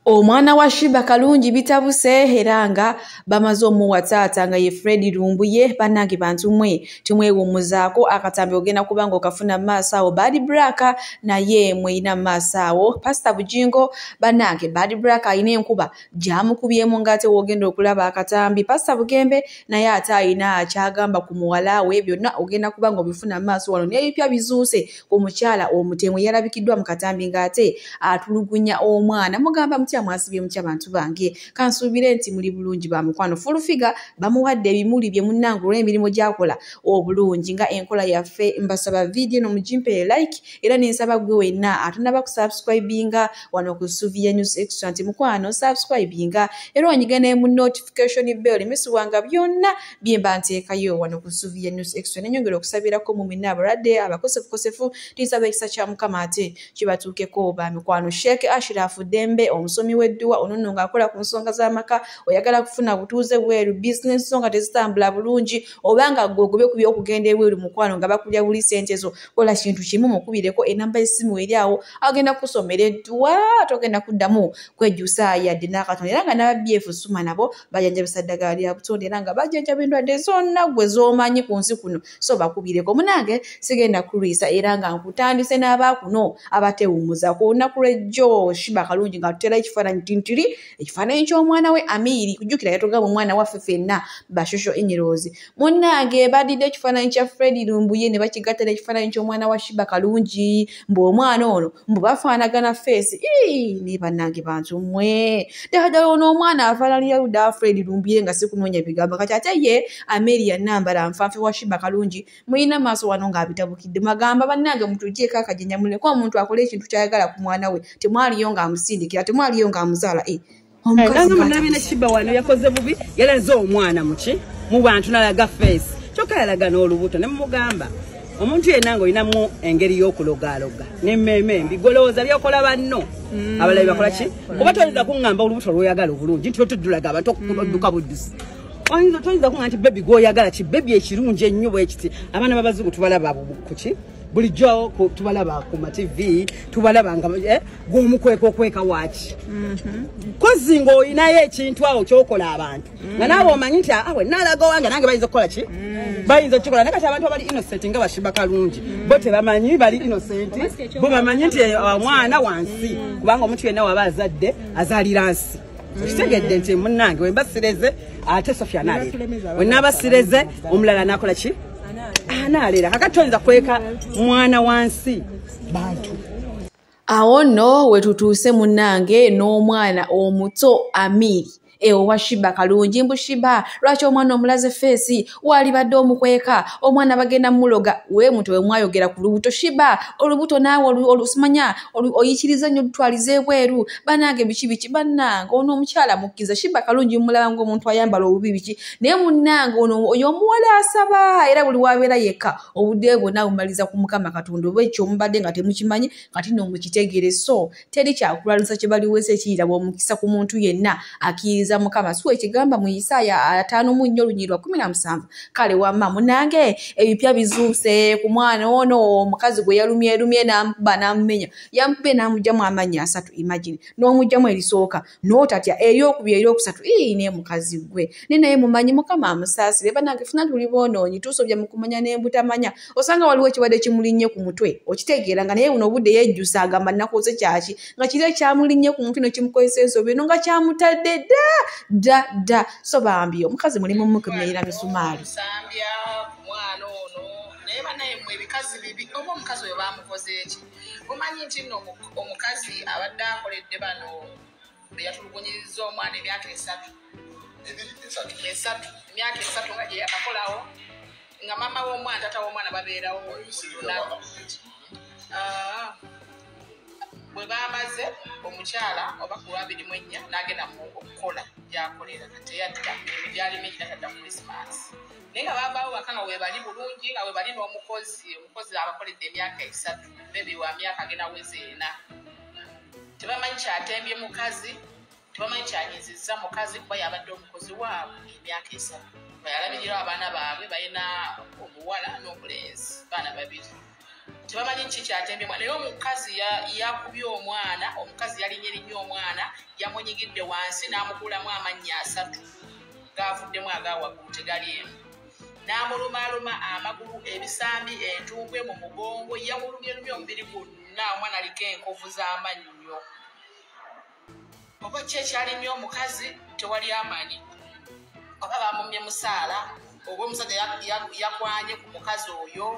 Omwana wa Sheebah Kalungi bitabuse era nga bamaze omuwa taata nga ye Fred Lumbuye. Bannange bantu mmwe tumwewummuzaako akatambi ogenda kuba ng'okafuna mu maaso awo. Bad Black naye mweyina mu maaso awo. Pastor Bujingo bannange Bad Black alina enkuba gy'amukubyemu ng'ate w'ogenda okulaba akatambi. Pastor Bugembe naye ate alina ky'agamba ku muwala we, byonna ogenda kuba ng'obifuna mu maaso wano. N'ebipya bizuuse ku mukyala omutemu yalabikiddwa mu katambi ng'ate atulugunya omwana. Mugamba mutya mwasibye mutya bantu bange, kansuubire nti muli bulungi ba mukwano. Full Figure bamuwadde ebimuli bye munnange olw'emirimu gy'akola obulungi nga enkola yaffe. Mbasaba vidiyo eno mugimpe like era nensaba gwe wenna atanaba kusubscribinga wano ku Suvia News Extra nti mukwano subscribinga era onyige ne mu notification bell misuwanga byonna bye mba nteekayo wano ku Suvia News Extra. Nenyongera okusabirako mu mwenna abalwadde abakosefukosefu, tinsaba ekisa kya Mukama ate kibatuukeko ba mikwano. Sheikh Ashraf Dembe omusomi w'edduwa ono nno ng'akola ku nsonga z'amaka, oyagala kufuna butuuze bweru, bizinesi zo nga tezitambula bulungi, oba nga ggwe ogobye ku by'okugenda ebweru mukwano nga bakulya buli ssente zo, kola kintu kimu mukubireko enamba y'essimu eri awo, agenda kusomera edduwa togenda kuddamu kwejjusa yadde n'akatono. Era nga n'aba BF Suma nabo bajanjabisa ddagala lya butonde era nga bajanjaba endwadde zonna ggwe z'omanyi ku nsi kuno, so bakubireko. Munnange sigenda kulwisa era nga nkutandise n'abaakuno abatewummuza. Ku lunaku lw'ejjo Sheebah Kalungi nga tutera ekifaananyi tintiri, ekifaananyi ky'omwana we Amiri, kujjukira yatugamba omwana waffe ffenna ba social in-laws. Munnange badidde ekifaananyi kya Fred Lumbuye ne bakigatta n'ekifaananyi ky'omwana wa Sheebah Kalungi, mbu omwana ono mbu bafaanagana feesi. Ii, ne bannange bantu mmwe, ddala ddala ono omwana afaananira ludda Fred Lumbuye nga sikunoonya bigambo. Kati ate ye Amiri Nambala nfanfe wa Sheebah Kalungi muyina maaso wano ng'abitabukidde. Magamba bannange mutuggyeeko akajanja muleke omuntu akole ekintu ky'ayagala ku mwana we, temwaliyo ng'amusindikira, temwaliyo ng'amuzaala. Nange munabye ne Sheebah wano yakoze bubi, yalaze omwana muki mu bantu n'alaga feesi, kyokka yalaga n'olubuto. Ne mumugamba omuntu yenna ng'olinamu engeri y'okulogaaloga n'emmeeme embi, golowooza by'okola banno abalabi bakola ki? Oba toyinza kuŋŋamba olubuto lw'oyagala obulungi nti otuddulaga abantu okudduka buddusi. Toyinza kuŋŋamba nti bebi gw'oyagala ki bebi ekirungi ennyo bwe kiti. Abaana b'abazungu tubalaba ku ki bulijjo, tubalaba ku ma TV, tubalaba nga gw'omukweka okweka waaki kozi ng'olinayo ekintu awo ky'okola abantu nga naawe omanyi nti awe naalaga owange nange bayinza okukola ki, bayinza okukikola. Naye kati abantu abali innocent nga ba Sheebah Kalungi bo tebamanyi, bali innocent, bo bamanyi nti omwana wansi, kubanga omuntu yenna waba azadde azaalira nsi. Okitegedde nti munnange wemba sireze ate Sofia anaalera, wenaaba sireze omulala anaakola ki, anaalera. Kakati toyinza kweka mwana wansi bantu. Awo nno we tutuuse munnange n'omwana omuto Amiri ewa Sheebah Kalungi. Mbu Sheebah lwaki omwana omulaze feesi, waalibadde omukweka, omwana bagenda muloga. We muto we mwayogera ku lubuto Sheebah, olubuto naawe olusimanya oyikiriza nnyo olutwalize ebweru. Bannange biki biki bannange, ono omukyala mukkiriza Sheebah Kalungi mulaba ng'omuntu ayambala obubi biki, naye munnange ono oyo omuwala asaba era buli wabeera yekka obudde bwonna bumaliza ku Mukama Katonda. Oba ekyo mubadde nga temukimanyi, kati nno mukitegere. So teri kyakulwanyisa kye baliweesa ekiyitibwa omukisa ku muntu yenna akkiriza Mukama. Si ekigamba mu Isaaya 54:17. Kale wamma munnange ebipya bizuuse ku mwana ono omukazi gwe yalumyerumye n'amukuba n'amumenya, yamukubye n'amuggyamu amannyo 3, imagine n'omuggyamu erisooka n'otatya eryokubiri eryokusatu. Ii, naye mukazi gwe ne naye mumanyi Mukama amusaasire. Bannange ffenna tuli boonoonyi, tusobya mu kumanya n'embutamanya. Osanga waliwo ekibadde kimulinnye ku mutwe, okitegeera nga naye buno obudde yejjusa agamba nnakoze kyaki, nga kiri ekyamulinnye ku mutwe ne kimukozesa ensobi eno nga kyamutadde dda dda dda. So bambi omukazi mulimu mukumenyera misumaali. Nsambya ku mwana ono, naye bannaye mmwe ebikazi bibi. Oba omukazi oyo baamukoze eki? Mumanyi nti nno omukazi abadde akoledde bano be yatulugunyirizza omwana emyaka 3. 3, emyaka 3 nga gye yakakolawo nga maama w'omwana taata w'omwana babeerawo buli lunaku. Bwe baamaze omukyala oba ku lwa 24 n'agenda mu okukola gy'akolera, teyadda emirimu gyali mingi n'atadda ku Christmas. Naye nga baavaawo waka nga weebali bulungi, nga weebali n'omukozi, omukozi abakoledde emyaka 3, bebi wa myaka agenda weza 4. Tebamanyi kyatembye mukazi, tebamanyi kyanyizizza mukazi, kuba yabadde omukozi waabwe emyaka 3 nga yalabirira abaana baabwe. Balina omuwala n'omulenzi, baana babiri. Tebamanyi ki kyatembye, naye omukazi yakubye omwana, omukazi yalinye linnyo omwana. Yamunyigidde wansi n'amukuulamu amannya 3 gaavuddemu agawaggulu tegali emu. N'amulumaaluma amagulu, ebisambi, entumbwe mu mugongo, yamulumyelumye omubiri gwonna, omwana aliko enkovu z'amannyo. Oba ki ekyalimye omukazi tewali amanyi, oba bamumye musaala, oba omusajja yakwanye ku mukazi oyo,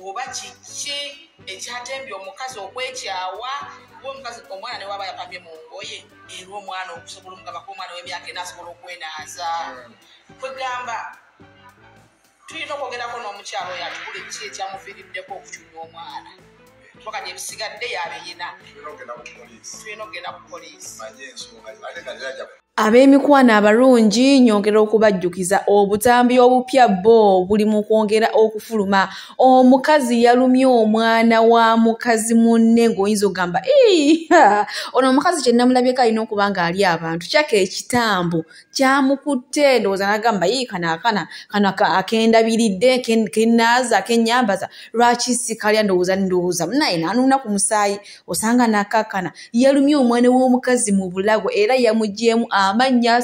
oba kiki ekyatembye omukazi okwekyawa. Omukazi omwana ne waba yapamye mu ngoye, era omwana okusobola omugamba ko omwana w'emyaka ena asobola okwenaaza. Kwegamba tulina okwogerako n'omukyalo oyo atukule ki ekyamuviiriddeko okucunya omwana, kuba ebisigadde yabiyina. Tulina okugenda ku poliisi. Ab'emikwano abalungi, nyongera okubajjukiza obutambi obupya bo buli mu kwongera okufuluma. Omukazi yalumye omwana wa mukazi munne, ng'oyinza okugamba ono omukazi kye namulabyeko alina okuba ng'ali abantu kyaka ekitambo kyamukutte, ndowooza n'agamba ii kano akana kano akendabiridde kenaaza kenyambaza lwaki sikalya, ndowooza naye n'anuuna ku musaayi osanga n'akakkana. Yalumye omwana w'omukazi mu bulago era yamugyemu amannya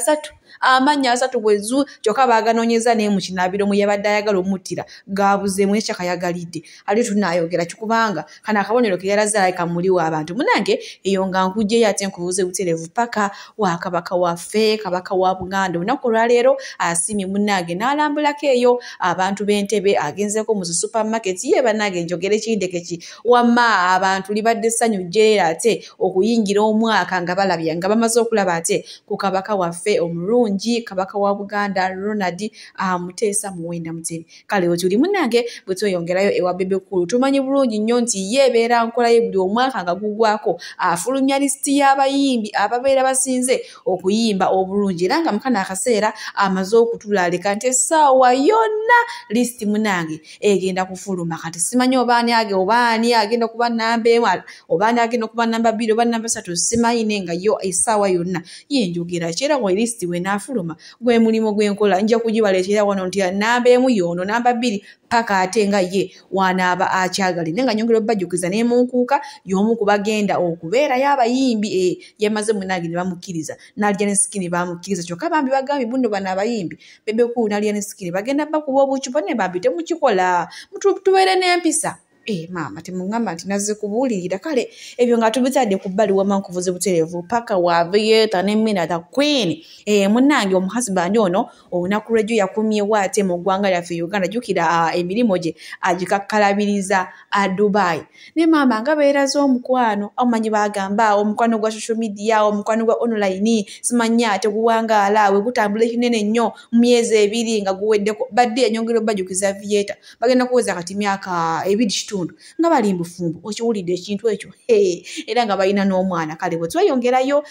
3 bwezu, kyokka baaganoonyeza naye mu kinaabiro mwe yabadde ayagala omuttira gaabuzeemu ekyaka yagalidde. Ali tunaayogera kikubanga kano akabonero ke yalaze alabika muliwo abantu. Munnange eyo nga nkugyeyo ate nkubuuze butereevu paka wa kabaka waffe, kabaka wa Buganda. Olunaku olwaleero asiimye munnange n'alambulako eyo abantu b'Entebe, agenzeeko mu supermarket ye. Bannange njogere kindeke ki, wamma abantu libadde ssanyu jjeera ate okuyingira omwaka nga balabya nga bamaze okulaba ate ku kabaka waffe omulungi, kabaka wa Buganda Ronald Muteesa Muwenda Mutebi. Kale wetuli munnange bwe tweyongerayo ewa Bebe Cool, tumanyi bulungi nnyo nti ye ebeera nkola ye buli omwaka nga gugwako afulumya lisiti y'abayimbi ababeera basinze okuyimba obulungi, era nga mukano akaseera amaze okutulaalika nti essaawa yonna lisiti munnange egenda kufuluma. Kati simanyi obaani agenda kuba namba 1, obaani agenda kuba namba 2, oba namba 3, simanyi, naye nga yo essaawa yonna ye njogera ki, era lisiti wenaafuluma gwe mulimu gwenkola nja kugibaleetera wano nti namba 1 y'ono, namba 2 paka ate nga ye wanaaba akyagali. Naye nga nyongera obbajjukiza ne munkuuka y'omu ku bagenda okubeerayo abayimbi, yamaze munnange ne bamukkiriza, n'alya ne sikini bamukkiriza, kyokka bambi bagambye buno bano abayimbi Bebe Cool n'alya ne sikini bagenda bakuba obucupa, ne bambi temukikola, tubeere n'empisa. Maama temugamba nti nazze kubuulirira. Kale ebyo nga tubitadde ku bbali, wamma nkuvuze butereevu paka waaviyeeta ne Mina the Queen. Munnange omuhusband ono olunaku lw'ejjo yakumyewo ate mu ggwanga lyaffe Uganda, jjukira emirimu gye agikakkalabiriza Dubai. Ne maama nga beeraze omukwano, omanyi bagamba omukwano gwa social media, omukwano gwa online simanyi ate guwangaala we gutambula ekinene nnyo mu myezi 2 nga guweddeko. Badde yanyongera obbajjukiza Vieta bagenda kuweza kati myaka 2.5 nga bali mbufumbo, okiwulidde ekintu ekyo, era nga balina n'omwana. Kale bwe tweyongerayo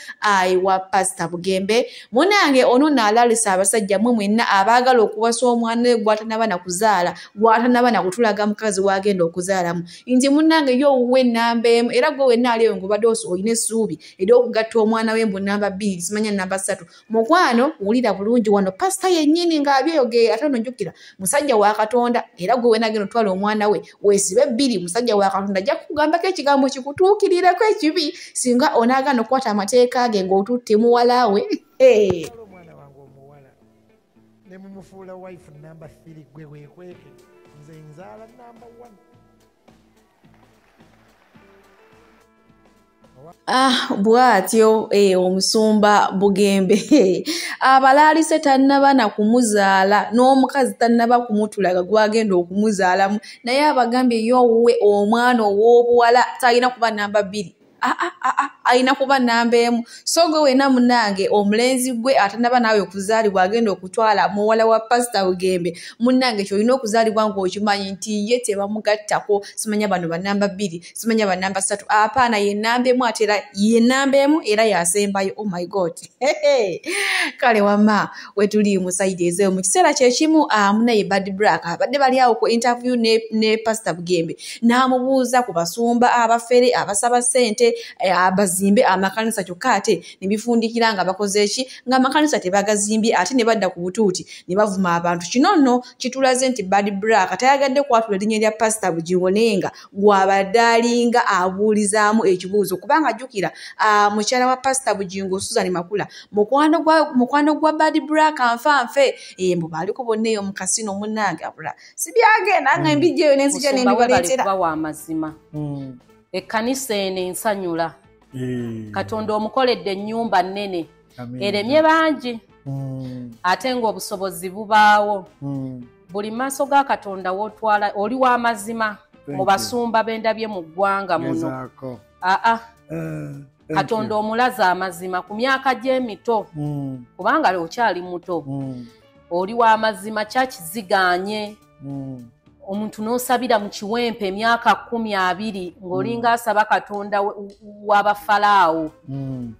ewa Pasita Bugembe, munnange ono n'alalisa abasajja mmwe mwenna abaagala okuwasa omwana we gw'atannaba na kuzaala, gw'atannaba na kutulaga mukazi w'agenda okuzaalamu, nti munnange yo owuwe namba 1, era gwe wenna ali eyo ng'obadde olina essuubi ery'okugatta omwana we mbu namba 2 simanya namba 3. Mukwano wulira bulungi wano pasita yennyini ng'abyeyogera, ate ono jjukira musajja wa Katonda, era gwe wenna agenda otwala omwana we weesibe 2, musajja wa Katonda ajja kukugambako ekigambo kikutuukirirako ekibi singa onaagaana okukwata amateeka ge ng'otutte muwala we. Omwana wange omuwala ne mumufuula wife namba 3, gwe weekweke, nze nzaala namba 1. Bw'atyo omusumba Bugembe abalaalise tannaba na kumuzaala n'omukazi tannaba kumutulaga gw'agenda okumuzaalamu, naye abagambye yo owuwe omwana ow'obuwala talina kuba namba 2, alina kuba namba 1. So gwe wenna munnange omulenzi gwe atannaba naawe okuzaalibwa agenda okutwala muwala wa Pasita Bugembe, munnange ky'olina okuzaalibwa ng'okimanyi nti ye tebamugattako, simanya bano ba namba 2, simanya ba namba 3, apaana ye namba 1, ate era ye namba 1 era yasembayo. Oh my God. Kale wamma wetuli mu sayidi ezeeyo mu kiseera kye kimu munaye Bad Black abadde bali awo ku interview ne Pasita Bugembe n'amubuuza ku basumba abafere abasaba ssente Bazimbe amakanisa kyokka ate ne bifundikira nga bakoze eki, nga amakanisa tebagazimbye, ate ne badda ku butuuti ne bavuma abantu. Kino nno kitulaze nti Bad Black tayagadde kwatula erinnya lya Pasita Bugingo, naye nga gw'abadde alinga abuulizaamu ekibuuzo, kubanga jjukira mukyala wa Pasita Bugingo Susan Makula mukwano gwa Bad Black nfanfe, mbu baaliko bonna eyo mu kasino munnange. Abula sibyagenda nga mbijjeyo n'enzija n'embibaleetera. Kuba wa mazima, ekkanisa eno ensanyula. Katonda omukoledde ennyumba nnene eremye bangi, ate ng'obusobozi bubaawo. Buli maaso ga Katonda w'otwala oli w'amazima mu basumba bendabye mu ggwanga muno. Aa, Katonda omulaza amazima ku myaka gy'emito, kubanga okyali muto, oli w'amazima. Kyakiziganye omuntu n'osabira mu kiwempe emyaka 20 ng'olinga asaba Katonda w'Abafalaawo,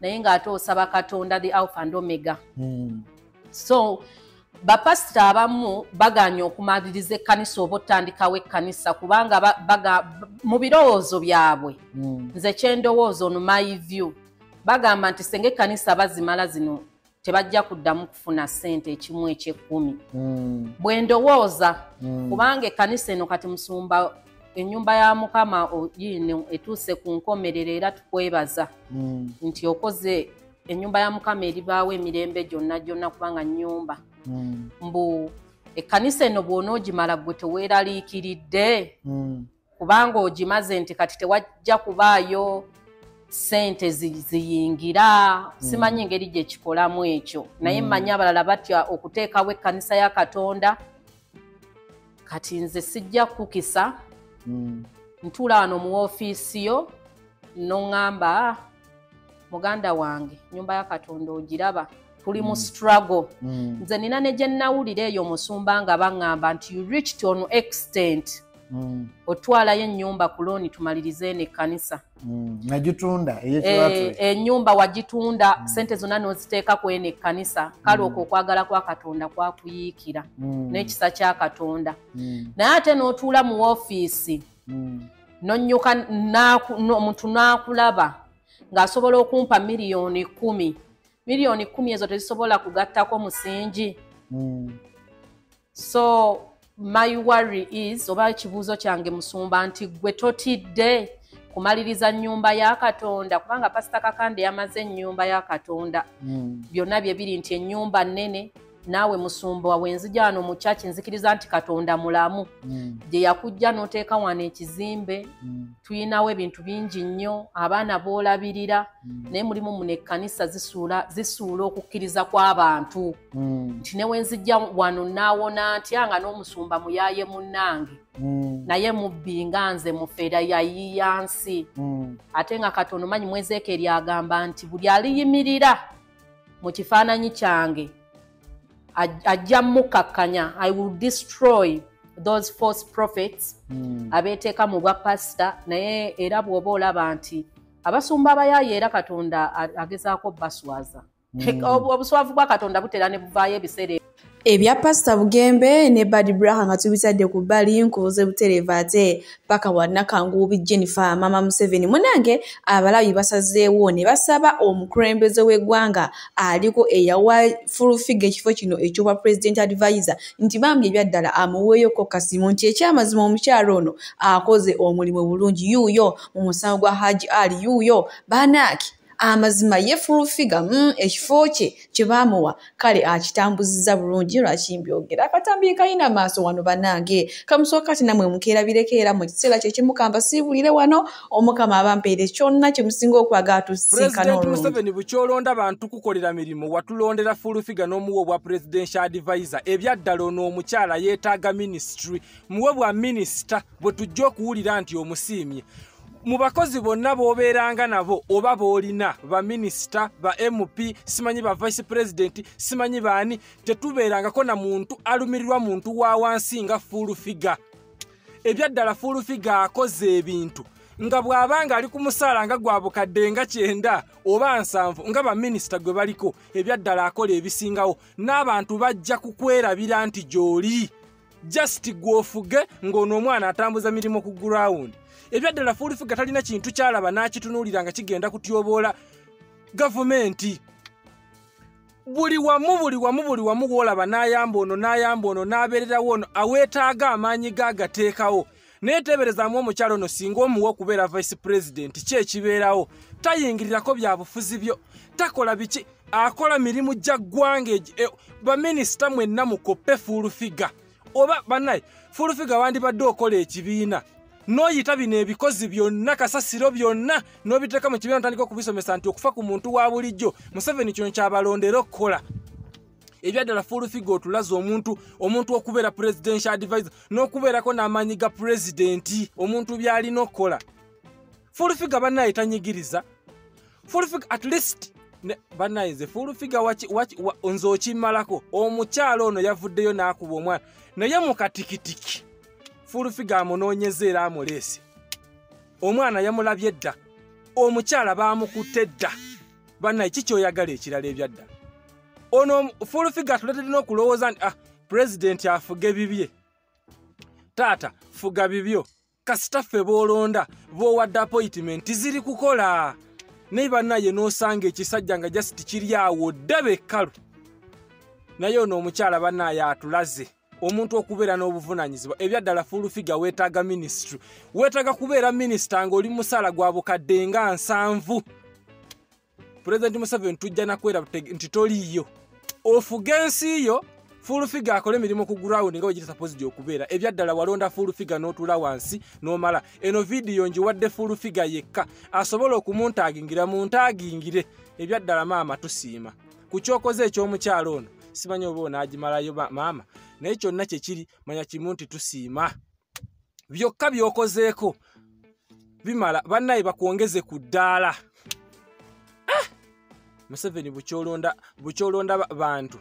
naye ng'ate osaba Katonda the Alpha and Omega. So bapasita abamu baganye okumaliriza ekkanisa oba otandikawo ekkanisa, kubanga mu birowoozo byabwe, nze kyendowooza ono, my view, bagamba nti senga ekkanisa bazimala zino tebajja kuddamu kufuna ssente ekimu eky'ekkumi. Bwe ndowooza, kubanga ekkanisa eno kati, musumba, ennyumba ya Mukama yiino etuuse ku nkomerero, era tukwebaza nti okoze ennyumba ya Mukama eribaawo emirembe gyonna gyonna, kubanga nnyumba. Mbu ekkanisa eno bw'onoogimala gwe teweeraliikiridde, kubanga ogimaze nti kati tewajja kubaayo ssente ziyingira. Simanyi engeri gye kikolamu ekyo, naye mmanyi abalala batya okuteekawo ekkanisa ya Katonda. Kati nze sijja kukisa, ntuula wano mu woofiisi yo noŋŋamba, "Ah, muganda wange, nyumba ya Katonda ogiraba, tuli mu struggle." Nze nina ne gye nnawulira eyo, musumba, nga baŋŋamba nti you reached on extent otwalayo ennyumba ku looni tumalirize eno ekkanisa. Nagitunda ey'ekiwatule. Ennyumba wagitunda, sente zonna n'oziteeka ku eno ekkanisa. Kale okwo okwagala kwa Katonda kwakuyiikira n'ekisa kya Katonda, naye ate n'otuula mu woofiisi nonnyuka omuntu n'akulaba ng'asobola okumpa 10 miliyoni. 10 miliyoni ezo tezisobola kugattako musingi. So my worry is, oba ekibuuzo kyange, musumba, nti gwe totidde kumaliriza nnyumba ya Katonda? Kubanga Pasita Kakande yamaze ennyumba ya Katonda, byonna bye biri nti ennyumba nnene. Naawe musumba, wenzija wano mu kyaki, nzikiriza nti Katonda mulamu gye yakujja n'oteeka wano ekizimbe. Tuyinawo ebintu bingi nnyo, abaana b'olabirira, naye mulimu muno ekkanisa zisuula okukkiriza kw'abantu nti ne wenzijja wano naawona ntya nga n'omusumba muyaaye munnange, naye mubbi nga nze, mufeera, yayiiya nsi. Ate nga Katonda omanyi mwezeekeri agamba nti buli aliyimirira mu kifaananyi kyange ajja mukakkanya. I will destroy those false prophets abeeteeka mu bwa pasita. Naye era bw'oba olaba nti abasumba abayaaye, era Katonda agezaako baswaza. Obuswavu bwa Katonda butera ne buvaayo ebiseera. Ebya Pasita Bugembe ne Bad Black nga tubitadde ku bbali, nkubuze butereevu ate paka wa Nakanguubi Jennifer Mama Museveni. Munange, abalabi basazeewo ne basaba omukulembeze w'eggwanga aliko eyawa Full Figure ekifo kino ekyobwa president advisor nti bambi ebyaddala amuweeyoko kasimu, nti ekyamazima omukyalo ono akoze omulimu bulungi. Yuuyo mu musango gwa Haji Ali, yuuyo banaaki amazima ye Full Figure ekifo kye kye baamuwa kale akitambuzizza bulungi. Lwaki mbyogera? Akatambi kalina maaso wano bannange, kamusooka kati nammwe mukeerabireko era mu kiseera kye kimu kambasiibulire wano. Omukama abampeere kyonna kye musinga okwagala. Tusisinkana Pulezidenti olungi. Museveni, bukyolonda bantu kukolera mirimu, watulondera Full Figure n'omuwa obwa presidential advisor. Ebyaddala ono omukyala yeetaaga ministry, muwe bwa minisita bwe tujja okuwulira nti omusiimye. Mu bakozi bonna b'obeeranga nabo oba b'olina, baminisita, ba MP, simanyi ba vice president, simanyi baani, tetubeerangako na muntu alumirirwa muntu wa wansi nga Full Figure. Ebyaddala Full Figure akoze ebintu nga bw'abanga ali ku musaala nga gwa bukadde nga 90 oba 70 nga baminisita gwe baliko, ebyaddala akola ebisingawo n'abantu bajja kukwerabira nti gy'oli. Just gw'ofuge ng'ono omwana atambuza mirimu ku ground. Ebyaddala Full Figure talina kintu kyalaba n'akitunuulira nga kigenda kutyoboola gavumenti. Buli wamu buli wamu buli wamu w'olaba n'ayamba ono n'ayamba ono n'abeererawo ono aweetaaga amaanyi g'agateekawo. Naye teeberezaamu omukyala ono singa omuwa okubeera vice president ki ekibeerawo? Tayingirirako bya bufuzi byo, takola biki, akola mirimu gya ggwanga. Baminisita mwenna mukoppe Full Figure. Oba bannaye Full Figure wandibadde okola ekibiina n'oyita bino ebikozi byonna kasasiro byonna n'obiteeka mu kibiina otandika okubisomesa nti okufa ku muntu wa bulijjo. Museveni kino kyabalondera okukola. Ebyaddala Full Figure otulaze omuntu okubeera presidential advisor n'okubeerako n'amaanyi ga pulezidenti, omuntu by'alina okukola. Full Figure bannaye tanyigiriza. Full Figure at least bannaye nze Full Figure nze okimmalako. Omukyala ono yavuddeyo n'akuba omwana naye mu katikitiki Full Figure amunoonyeza era amuleese. Omwana yamulabye dda, omukyala baamukutte dda. Bannaye ki ky'oyagala ekirala ebyaddala? Ono Full Figure atuleetedde n'okulowooza nti pulezidenti afuge bibye, taata fuga bibyo, kasita ffe b'olonda b'owadde appointment ziri kukola. Naye bannaye n'osanga ekisajja nga just kiri awo ddaba ekkalu. Naye ono omukyala bannaye atulaze omuntu okubeera n'obuvunaanyizibwa. Ebyaddala Full Figure weetaaga ministry, weetaaga kubeera minisita ng'oli musaala gwa bukadde nga 70. Pulezidenti Museveni tujja nakwera nti toliiyo, ofuge ensi yo. Full Figure akole emirimu ku ground nga bwe supposed okubeera. Ebyaddala walonda Full Figure n'otuula wansi n'omala. Eno vidiyo ngiwadde Full Figure yekka asobola okumuntaagingira muntaagingire. Ebyaddala maama tusiima ku kyokoze eky'omukyalo ono. Simanyi oba onaagimalayo maama, naye kyonna kye kiri manya kimu nti tusiima. Byokka by'okozeeko bimala, bannaye bakwongeze ku ddaala. Museveni bukyolonda bantu.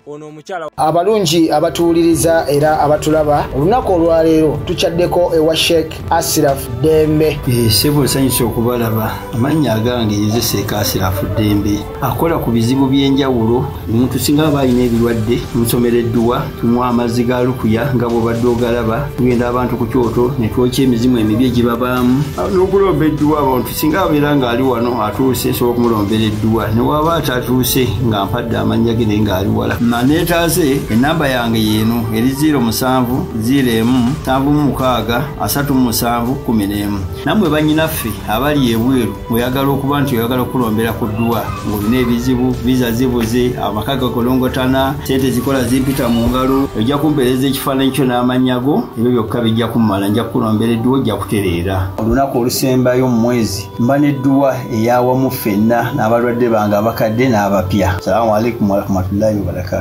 Ono omukyala. Abalungi abatuwuliriza era abatulaba, olunaku olwaleero tukyaddeko ewa Sheikh Asiraf Ddembe. Ssebo nsanyuse okubalaba. Amannya agange nze Sheikh Asiraf Ddembe, akola ku bizibu by'enjawulo. Omuntu singa aba alina ebirwadde tumusomera edduwa, tumuwa amazzi ga lukuya nga bw'obadde ogalaba, tugenda abantu ku kyoto ne twokya emizimu emibi egibabaamu n'okulomba edduwa. Abantu singa abeera ng'ali wano atuuse, nsobola okumulombera edduwa, ne waba atatuuse nga mpadde amannya ge naye ng'ali wala. Neetaase enamba yange yeeno eri 07 01 76 37 11. Nammwe bannyinaffe abali ebweru oyagala okuba nti oyagala okulombera ku dduwa ng'olina ebizibu, viza zibuze, amaka gakolongotana, sente zikola zimpita mu ngalo, ojja kumpeereza ekifaananyi kyo n'amannya go, ebyo byokka bijja kummala, nja kukulombera edduwa ojja kutereera. Olunaku olusembayo mu mwezi mba n'edduwa eyawamu ffenna n'abalwadde bange abakadde n'abapya. Salaamu alaikum warahmatullahi wabarakaatu.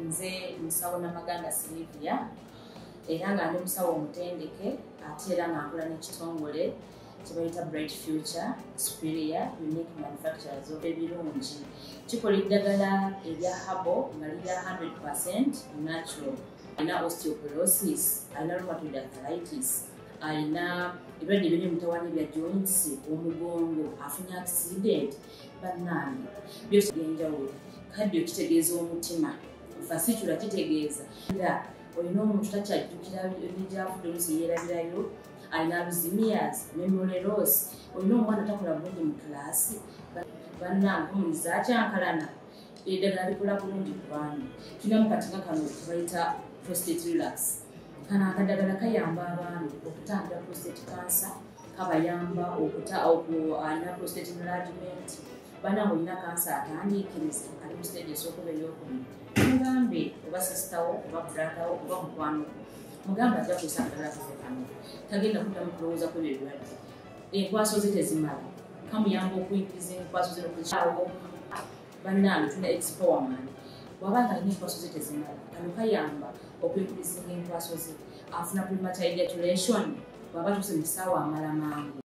Nze musawo Namaganda Silivia, era nga ndi musawo omutendeke ate era nga nkola n'ekitongole kye bayita Bright Future Superior Unique Manufacturers of ebirungi. Kikola eddagala erya herbal nga lirya 100% natural. Alina osteoporosis, alina rheumatoid arthritis, alina ebirwadde eby'emitawaana ebya joints, omugongo, afunye accident, bannange byose by'enjawulo. Kaddio kitegeeza omutima, fasicula kitegeeza era olina omuntu takyajjukira ebijafudde oluusi yeerabirayo, alina Alzheimer's, memory loss, olina omwana takola bulungi mu kilaasi, bannange homoni zaakyankalana, eddagala likola bulungi ku baami. Tulinamu kati nga kano kebayita prostate relax. Kano akadagala kayamba abaami okutangira prostate cancer, kabayamba alina prostate enlargement, bannange olina kansa atandiikiriza ali mu stage esooka oba ey'okubiri, mugambe oba sisitawo oba brotherwo oba mukwano gwo, mugambe ajja kukozesa akadagala kaffe kano, tagenda kuddamu kulowooza ku ebyo ebirwadde. Enkwaso ze tezimala, kamuyamba okuyigiriza enkwaso ze n'okukyawo. Bannange tulina expowerman, bw'aba nga alina enkwaso ze tezimala, kano kayamba okuyigiriza enkwaso ze, afuna premature ejaculation, bw'aba atuuse mu ssaawa amala mangu.